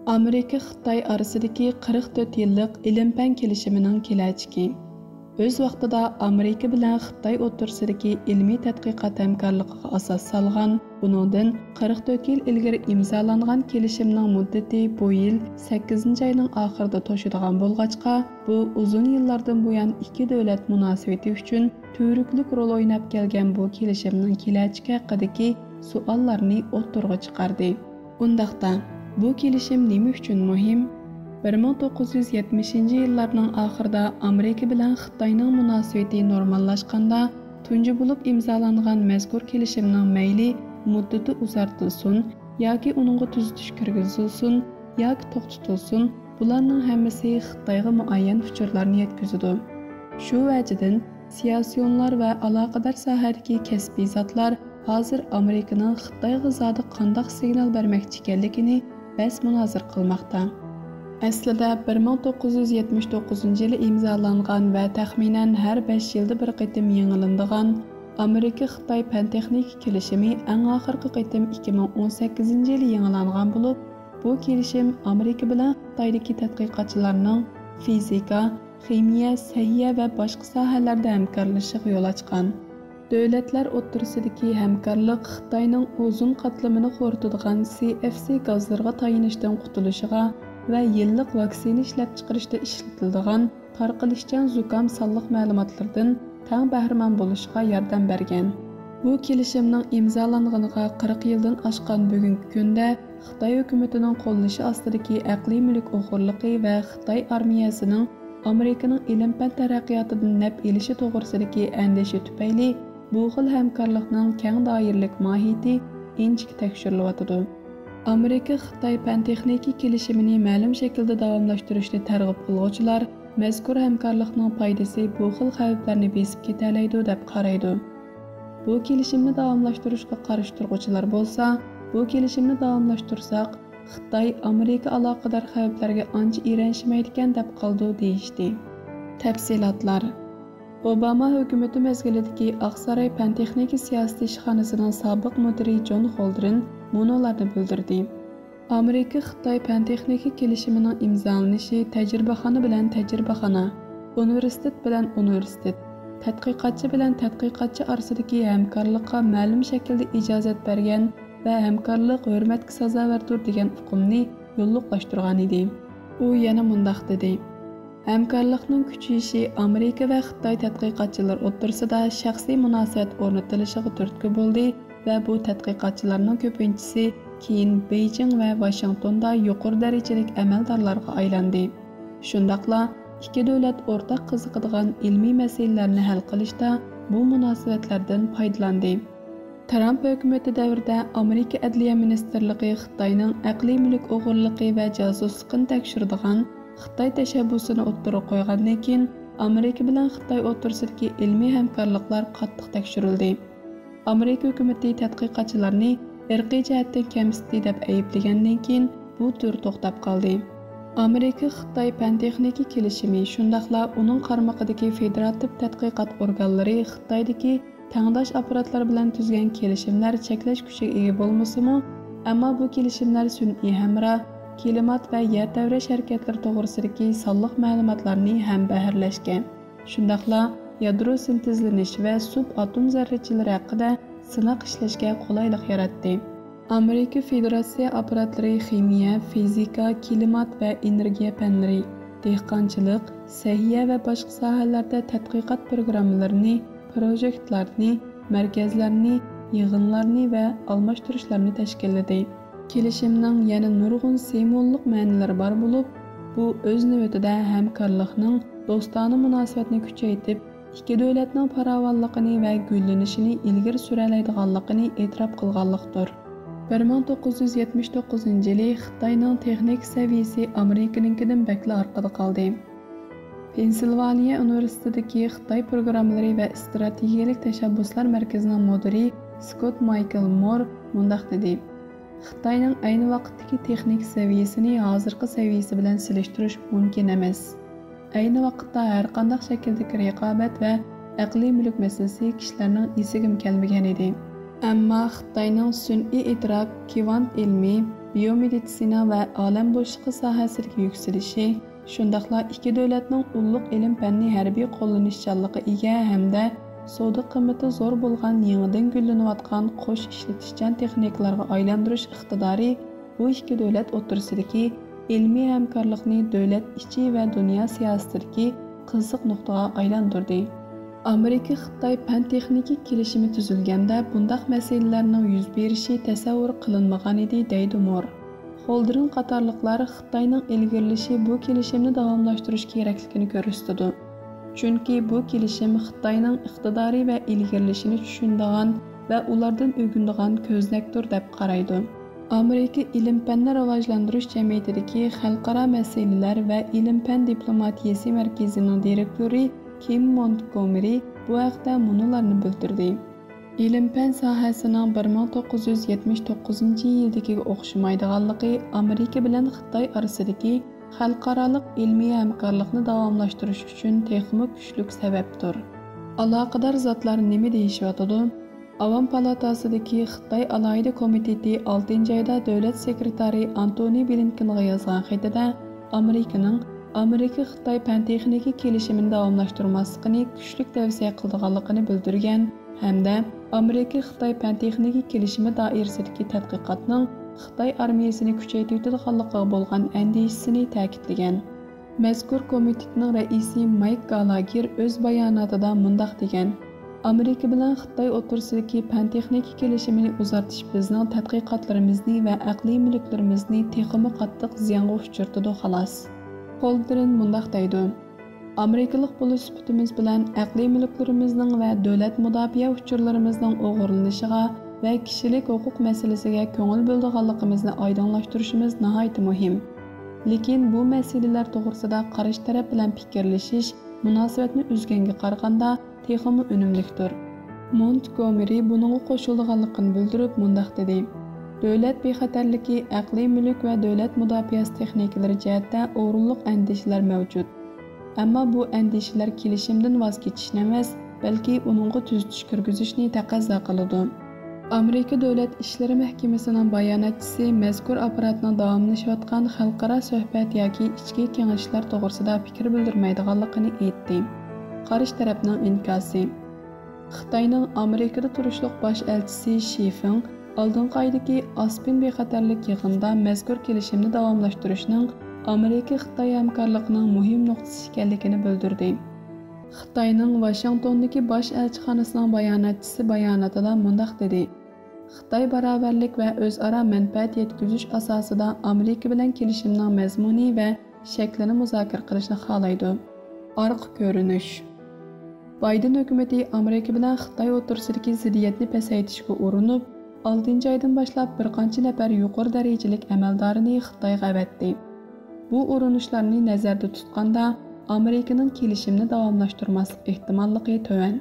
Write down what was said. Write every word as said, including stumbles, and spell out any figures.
ئامېرىكا خىتاي ئارىسىدىكى قىرىق تۆت يىللىق ئىلىم-پەن كېلىشىمىنىڭ كېلەچىكى. ئۆز ۋاقتىدا ئامېرىكا بىلەن خىتاي ئوتتۇرىسىدىكى ئىلمىي تەتقىقات ھەمكارلىقىغا ئاساس سالغان، بۇنىڭدىن قىرىق تۆت يىل ئىلگىرى ئىمزالانغان كېلىشىمنىڭ مۇددىتى بۇ يىل سەككىزىنچى ئاينىڭ ئاخىرىدا توشىدىغان بولغاچقا، بۇ ئۇزۇن يىللاردىن بۇيان ئىككى دۆلەت مۇناسىۋىتى ئۈچۈن تۈۋرۈكلۈك رول ئويناپ كەلگەن بۇ كېلىشىمنىڭ كېلەچىكى ھەققىدىكى سوئاللارنى ئوتتۇرىغا چىقاردى. ئۇنداقتا، بۇ كېلىشىم نېمە ئۈچۈن مۇھىم؟ بىر مىڭ توققۇز يۈز يەتمىشىنچى يىللارنىڭ ئاخىرىدا ئامېرىكا بىلەن خىتاينىڭ مۇناسىۋىتى نورماللاشقاندا، تۇنجى بولۇپ ئىمزالانغان مەزكۇر كېلىشىمنىڭ مەيلى مۇددىتى ئۇزارتىلسۇن ياكى ئۇنىڭغا تۈزىتىش كىرگۈزۈلسۇن ياكى توختىتىلسۇن، بۇلارنىڭ ھەممىسى خىتايغا مۇئەييەن ئۇچۇرلارنى يەتكۈزىدۇ. شۇ ۋەجىدىن، سىياسىيونلار ۋە ئالاقىدار ساھەدىكى كەسپىي زاتلار ھازىر ئامېرىكىنىڭ خىتايغا زادى قانداق سىگنال بەرمەكچى ئىكەنلىكىنى بەس-مۇنازىرە قىلماقتا. ئەسلىدە بىر مىڭ توققۇز يۈز يەتمىش توققۇزىنچى يىلى ئىمزالانغان ۋە تەخمىنەن ھەر بەش يىلدا بىر قېتىم يېڭىلىنىدىغان ئامېرىكا-خىتاي پەن-تېخنىكا كېلىشىمى ئەڭ ئاخىرقى قېتىم ئىككى مىڭ ئون سەككىزىنچى يىلى يېڭىلانغان بولۇپ، بۇ كېلىشىم ئامېرىكا بىلەن خىتايدىكى تەتقىقاتچىلارنىڭ فىزىكا، خىمىيە، سەھىيە ۋە باشقا ساھەلەردە ھەمكارلىشىشىغا يول ئاچقان. دۆلەتلەر ئوتتۇرىسىدىكى ھەمكارلىق خىتاينىڭ ئوزون قاتلىمىنى خورىتىدىغان سى ئېف سى گازلىرىغا تايىنىشتىن قۇتۇلۇشىغا ۋە يىللىق ۋاكسىنا ئىشلەپچىقىرىشتا ئىشلىتىلىدىغان تارقىلىشچان زۇكام سانلىق مەلۇماتلىرىدىن تەڭ بەھرىمەن بولۇشىغا ياردەم بەرگەن. بۇ كېلىشىمنىڭ ئىمزالانغىنىغا قىرىق يىلدىن ئاشقان بۈگۈنكى كۈندە، خىتاي ھۆكۈمىتىنىڭ قوللىشى ئاستىدىكى ئەقلىي مۈلۈك ئوغرىلىقى ۋە خىتاي ئارمىيەسىنىڭ ئامېرىكىنىڭ ئىلىم-پەن تەرەققىياتىدىن نەپ ئېلىشى توغرىسىدىكى ئەندىشە تۈپەيلى، بۇ خىل ھەمكارلىقنىڭ كەڭ دائىرىلىك ماھىيىتى ئىنچىكە تەكشۈرۈلۈۋاتىدۇ. ئامېرىكا-خىتاي پەن-تېخنىكا كېلىشىمىنى مەلۇم شەكىلدە داۋاملاشتۇرۇشنى تەرغىب قىلغۇچىلار مەزكۇر ھەمكارلىقنىڭ پايدىسى بۇ خىل خەۋپلەرنى بېسىپ كېتەلەيدۇ، دەپ قارايدۇ. بۇ كېلىشىمنى داۋاملاشتۇرۇشقا قارشى تۇرغۇچىلار بولسا، بۇ كېلىشىمنى داۋاملاشتۇرساق، خىتاي ئامېرىكا ئالاقىدار خەۋپلەرگە ئانچە ئېرەنشىمەيدىكەن، دەپ قالىدۇ، دېيىشتى. تەپسىلاتلار. ئوباما ھۆكۈمىتى مەزگىلىدىكى ئاقساراي پەن-تېخنىكا سىياسىتى ئىشخانىسىنىڭ سابىق مۇدىرى جون خولدېرن مۇنۇلارنى بىلدۈردى. ئامېرىكا-خىتاي پەن-تېخنىكا كېلىشىمىنىڭ ئىمزالىنىشى تەجرىبىخانا بىلەن تەجرىبىخانا، ئۇنىۋېرسىتېت بىلەن ئۇنىۋېرسىتېت، تەتقىقاتچى بىلەن تەتقىقاتچى ئارىسىدىكى ھەمكارلىققا مەلۇم شەكىلدە ئىجازەت بەرگەن ۋە ھەمكارلىق ھۆرمەتكە سازاۋەردۇر دېگەن ئۇقۇمنى يوللۇقلاشتۇرغانىدى. ئۇ يەنە مۇنداق دېدى، ھەمكارلىقنىڭ كۈچىيىشى ئامېرىكا ۋە خىتاي تەتقىقاتچىلىرى ئوتتۇرىسىدا شەخسىي مۇناسىۋەت ئورنىتىلىشىغا تۈرتكە بولدى ۋە بۇ تەتقىقاتچىلارنىڭ كۆپىنچىسى كېيىن بېيجىڭ ۋە ۋاشىنگتوندا يۇقىرى دەرىجىلىك ئەمەلدارلارغا ئايلاندى. شۇنداقلا ئىككى دۆلەت ئورتاق قىزىقىدىغان ئىلمىي مەسىلىلەرنى ھەل قىلىشتا بۇ مۇناسىۋەتلەردىن پايدىلاندى. ترامپ ھۆكۈمىتى دەۋرىدە ئامېرىكا ئەدلىيە مىنىستىرلىقى خىتاينىڭ ئەقلىي مۈلۈك ئوغرىلىقى ۋە جاسۇسلۇقىنى تەكشۈرىدىغان خىتاي تەشەببۇسىنى ئوتتۇرىغا قويغاندىن كېيىن، ئامېرىكا بىلەن خىتاي ئوتتۇرىسىدىكى ئىلمىي ھەمكارلىقلار قاتتىق تەكشۈرۈلدى. ئامېرىكا ھۆكۈمىتى تەتقىقاتچىلارنى ئىرقىي جەھەتتىن كەمسىتتى دەپ ئەيىبلىگەندىن كېيىن، بۇ تۈر توختاپ قالدى. ئامېرىكا-خىتاي پەن-تېخنىكا كېلىشىمى، شۇنداقلا ئۇنىڭ قارمىقىدىكى فېدېراتىپ تەتقىقات ئورگانلىرى خىتايدىكى تەڭداش ئاپپاراتلار بىلەن تۈزگەن كېلىشىملەر چەكلەش كۈچىگە ئىگە بولمىسىمۇ، ئەمما بۇ كېلىشىملەر سۈنئىي ھەمراھ، كىلىمات ۋە يەر تەۋرەش ھەرىكەتلىرى توغرىسىدىكى سانلىق مەلۇماتلارنى ھەمبەھىرلەشكەن، شۇنداقلا يادرو سىنتېزلىنىش ۋە سۇب ئاتوم زەررىچىلىرى ھەققىدە سىناق ئىشلەشكە قولايلىق ياراتتى. ئامېرىكا فېدېراتسىيە ئاپپاراتلىرى خىمىيە، فىزىكا، كىلىمات ۋە ئېنېرگىيە پەنلىرى، دېھقانچىلىق، سەھىيە ۋە باشقا ساھەلەردە تەتقىقات پىروگراممىلىرىنى، پروژېكتلارنى، مەركەزلەرنى، يىغىنلارنى ۋە ئالماشتۇرۇشلارنى تەشكىللىدى. كېلىشىمنىڭ يەنە نۇرغۇن سىمۋوللۇق مەنىلىرى بار بولۇپ، بۇ ئۆز نۆۋىتىدە ھەمكارلىقنىڭ دوستانە مۇناسىۋەتنى كۈچەيتىپ، ئىككى دۆلەتنىڭ پاراۋانلىقىنى ۋە گۈللىنىشىنى ئىلگىرى سۈرەلەيدىغانلىقىنى ئېتىراپ قىلغانلىقتۇر. بىر مىڭ توققۇز يۈز يەتمىش توققۇزىنچى يىلى خىتاينىڭ تېخنىكا سەۋىيىسى ئامېرىكىنىڭكىدىن بەكلا ئارقىدا قالدى. پېنسىلۋانىيە ئۇنىۋېرسىتېتىدىكى خىتاي پروگراممىلىرى ۋە ئىستراتېگىيەلىك تەشەببۇسلار مەركىزىنىڭ مۇدىرى سكوت مايكل مور مۇنداق دېدى، خىتاينىڭ ئەينى ۋاقىتتىكى تېخنىكا سەۋىيىسىنى ھازىرقى سەۋىيىسى بىلەن سېلىشتۇرۇش مۇمكىن ئەمەس. ئەينى ۋاقىتتا ھەرقانداق شەكىلدىكى رىقابەت ۋە ئەقلىي مۈلۈك مەسىلىسى كىشىلەرنىڭ ئېسىگىمۇ كەلمىگەنىدى. ئەمما خىتاينىڭ سۈنئىي ئىدراك، كۋانت ئىلمى، بىيومېدىتسىنا ۋە ئالەم بوشلۇقى ساھەسىدىكى يۈكسىلىشى، شۇنداقلا ئىككى دۆلەتنىڭ ئۇللۇق ئىلىم-پەننى ھەربىي قوللىنىشچانلىقى ئىگە ھەمدە سودا قىممىتى زور بولغان يېڭىدىن گۈللىنىۋاتقان قوش ئىشلىتىشچان تېخنىكىلارغا ئايلاندۇرۇش ئىقتىدارى بۇ ئىككى دۆلەت ئوتتۇرىسىدىكى ئىلمىي ھەمكارلىقنى دۆلەت ئىچى ۋە دۇنيا سىياسىتىدىكى قىزىق نۇقتىغا ئايلاندۇردى. ئامېرىكا-خىتاي پەن-تېخنىكا كېلىشىمى تۈزۈلگەندە بۇنداق مەسىلىلەرنىڭ يۈز بېرىشى تەسەۋۋۇر قىلىنمىغانىدى، دەيدۇ مور. خولدېرىن قاتارلىقلار خىتاينىڭ ئىلگىرىلىشى بۇ كېلىشىمنى داۋاملاشتۇرۇش كېرەكلىكىنى كۆرسىتىدۇ. چۈنكى بۇ كېلىشىم خىتاينىڭ ئىقتىدارى ۋە ئىلگىرىلىشىنى چۈشىنىدىغان ۋە ئۇلاردىن ئۆگىنىدىغان كۆزنەكتۇر، دەپ قارايدۇ. ئامېرىكا ئىلىم-پەننى راۋاجلاندۇرۇش جەمئىيىتىدىكى خەلقئارا مەسىلىلەر ۋە ئىلىم-پەن دىپلوماتىيىسى مەركىزىنىڭ دىرېكتورى كىم مونتگومېرى بۇ ھەقتە مۇنۇلارنى بىلدۈردى. ئىلىم-پەن ساھەسىنىڭ بىر مىڭ توققۇز يۈز يەتمىش توققۇزىنچى يىلدىكىگە ئوخشىمايدىغانلىقى ئامېرىكا بىلەن خىتاي ئارىسىدىكى خەلقئارالىق ئىلمىي ھەمكارلىقنى داۋاملاشتۇرۇش ئۈچۈن تېخىمۇ كۈچلۈك سەۋەبتۇر. ئالاقىدار زاتلار نېمە دېيىشىۋاتىدۇ؟ ئاۋام پالاتاسىدىكى خىتاي ئالاھىدە كومىتېتى ئالتىنچى ئايدا دۆلەت سېكرېتارى ئانتونى بلىنكېنغا يازغان خېتىدە، ئامېرىكىنىڭ ئامېرىكا-خىتاي پەن-تېخنىكا كېلىشىمىنى داۋاملاشتۇرماسلىقىنى كۈچلۈك تەۋسىيە قىلىدىغانلىقىنى بىلدۈرگەن ھەمدە ئامېرىكا-خىتاي پەن-تېخنىكا كېلىشىمى دائىرىسىدىكى تەتقىقاتنىڭ خىتاي ئارمىيەسىنى كۈچەيتىۋېتىدىغانلىقىغا بولغان ئەندىشىسىنى تەكىتلىگەن. مەزكۇر كومىتېتنىڭ رەئىسى مايك گالاگېر ئۆز باياناتىدا مۇنداق دېگەن: ئامېرىكا بىلەن خىتاي ئوتتۇرىسىدىكى پەن-تېخنىكا كېلىشىمىنى ئۇزارتىش بىزنىڭ تەتقىقاتلىرىمىزنى ۋە ئەقلىي مۈلۈكلىرىمىزنى تېخىمۇ قاتتىق زىيانغا ئۇچرىتىدۇ، خالاس. خولدېرىن مۇنداق دەيدۇ: ئامېرىكىلىق بولۇش سۈپىتىمىز بىلەن ئەقلىي مۈلۈكلىرىمىزنىڭ ۋە دۆلەت مۇداپىئە ئۇچۇرلىرىمىزنىڭ ئوغرىلىنىشىغا ۋە كىشىلىك ھوقۇق مەسىلىسىگە كۆڭۈل بۆلىدىغانلىقىمىزنى ئايدىڭلاشتۇرۇشىمىز ناھايىتى مۇھىم. لېكىن بۇ مەسىلىلەر توغرىسىدا قارشى تەرەپ بىلەن پىكىرلىشىش مۇناسىۋەتنى ئۈزگەنگە قارىغاندا تېخىمۇ ئۈنۈملۈكتۇر. مونتگومېرى بۇنىڭغا قوشۇلىدىغانلىقىنى بىلدۈرۈپ مۇنداق دېدى: دۆلەت بىخەتەرلىكى، ئەقلىي مۈلۈك ۋە دۆلەت مۇداپىئەسى تېخنىكىلىرى جەھەتتە ئورۇنلۇق ئەندىشىلەر مەۋجۇت. ئەمما بۇ ئەندىشىلەر كېلىشىمدىن ۋاز كېچىشنى ئەمەس، بەلكى ئۇنىڭغا تۈزىتىش كىرگۈزۈشنى تەقەززا قىلىدۇ. ئامېرىكا دۆلەت ئىشلىرى مەھكىمىسىنىڭ باياناتچىسى مەزكۇر ئاپپاراتنىڭ داۋاملىشىۋاتقان خەلقئارا سۆھبەت ياكى ئىچكى كېڭىشىشلەر توغرىسىدا پىكىر بىلدۈرمەيدىغانلىقىنى ئېيتتى. قارشى تەرەپنىڭ ئىنكاسى. خىتاينىڭ ئامېرىكىدا تۇرۇشلۇق باش ئەلچىسى شى فېڭ ئالدىنقى ئايدىكى ئاسپېن بىخەتەرلىك يىغىنىدا مەزكۇر كېلىشىمنى داۋاملاشتۇرۇشنىڭ ئامېرىكا-خىتاي ھەمكارلىقىنىڭ مۇھىم نۇقتىسى ئىكەنلىكىنى بىلدۈردى. خىتاينىڭ ۋاشىنگتوندىكى باش ئەلچىخانىسىنىڭ باياناتچىسى باياناتىدا مۇنداق دېدى: خىتاي باراۋەرلىك ۋە ئۆزئارا مەنپەئەت يەتكۈزۈش ئاساسىدا ئامېرىكا بىلەن كېلىشىمنىڭ مەزمۇنى ۋە شەكلىنى مۇزاكىرە قىلىشنى خالايدۇ. ئارقا كۆرۈنۈش. بايدېن ھۆكۈمىتى ئامېرىكا بىلەن خىتاي ئوتتۇرىسىدىكى زىددىيەتنى پەسەيتىشكە ئۇرۇنۇپ، ئالتىنچى ئايدىن باشلاپ بىر قانچە نەپەر يۇقىرى دەرىجىلىك ئەمەلدارىنى خىتايغا ئەۋەتتى. بۇ ئۇرۇنۇشلارنى نەزەردە تۇتقاندا، ئامېرىكىنىڭ كېلىشىمنى داۋاملاشتۇرماسلىق ئېھتىماللىقى تۆۋەن.